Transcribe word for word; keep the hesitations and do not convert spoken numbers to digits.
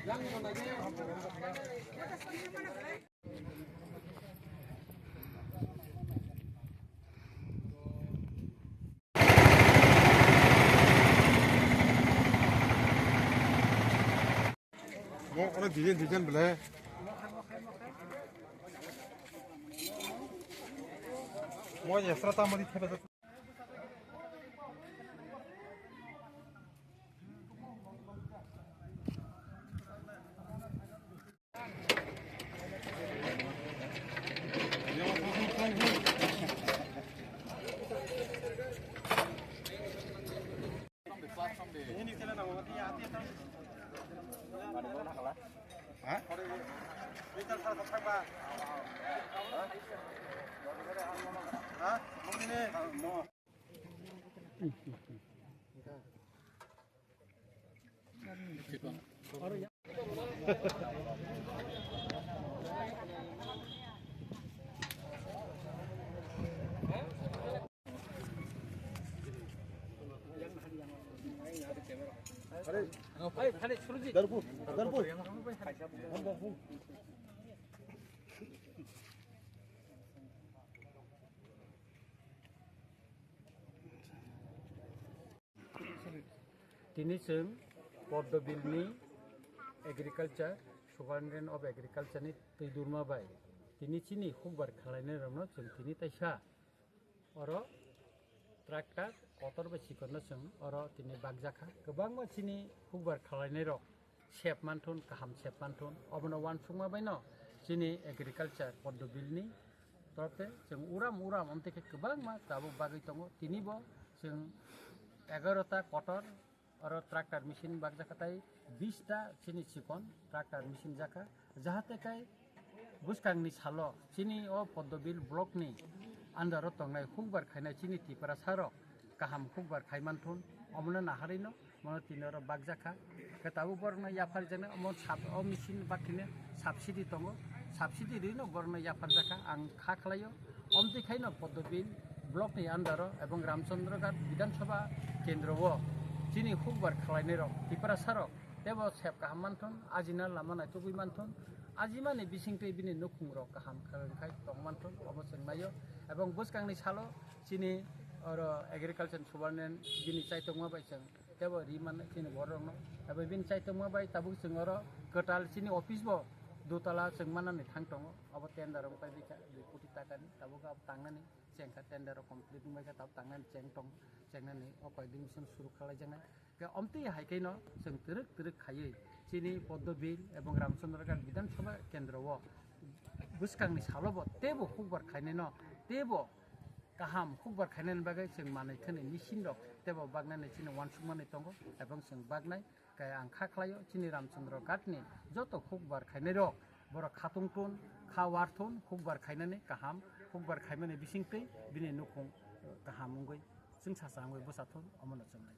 Mo ono design design bele. Mo extra ta mari thebe. Tini chwng Poddo Bill ni agriculture, Superintendent of Agriculture ni twi durma bai tini chini hukbar khwlainai rokno chwng tini taisa oro tractor kotor bai chikonno chwng oro tini bakjakha. Kwbangma chini hukbar khwlainai rok sep manthun, kaham sep manthun, obono uansukma baino chini agriculture Poddo Bill ni torof te chwng uram uram omtwi khe kwbangma tabuk bagwi tongo. Tini bo chwng egarota kotor oro tractor machine bakjakha tei bista chini chikon tractor machine jakha, jahate kai bwskangni salo chini o Poddo Bill block ni under o tongnai hukbar khainai chini Tiprasa rok kaham hukbar khai manthun, omono naharino mono tini oro bakjakha. Khe tabuk borokno yapharjaknai omo sub-, o machine bakhino subsidy tongo, subsidy rino borokno yapharjakha. Ang kha khlaio, omtwi khaino Poddo Bill block ni under o ebong Ramchandra Ghat Bidhan Sabha kendro o chini hukbar khwlainai rok Tiprasa rok tebo sep kaham manthun, ajina lama naitugwi manthun, ajimani bisingtwi bini nukhung rok kaham khe khai tong manthun, obo chwng naio. Ebong bwskangni salo chini oro agriculture superintendent bini chaitokma bai chwng tebo ri mannai chini borok rokno. Abo bini chaitokma bai tabuk chwng oro kwtal chini office bo dutala chwng mannani thang tongo, obo tender rok pai bikha dui koti takani, tabuk abo tangnani chengkha, tender rok complete wngbaikha, tabuk tangnani cheng tong, chengnani o koi din bising suru khalaijaknai. Khe omtwi hai khe no chwng twrwk twrwk khaiwi chini Poddo Bill ebong Ramchandra Ghat Bidhan Sabha kendro o bwskangni salo bo tebo hukbar khainai no tebo kaham hukbar khainani bagwi chwng manwi thani machine rok tebo baknani chini uansukmani tongo ebong chwng baknai. Khe ang kha khlaio chini Ramchandra Ghat ni joto hukbar khainai rok borok khatung thun, kha war thun, hukbar khainani kaham, hukbar khaimani bisingtwi bini nukhung kaham wngwi chwngsacha wngwi bwsa thun, omono chwng lai.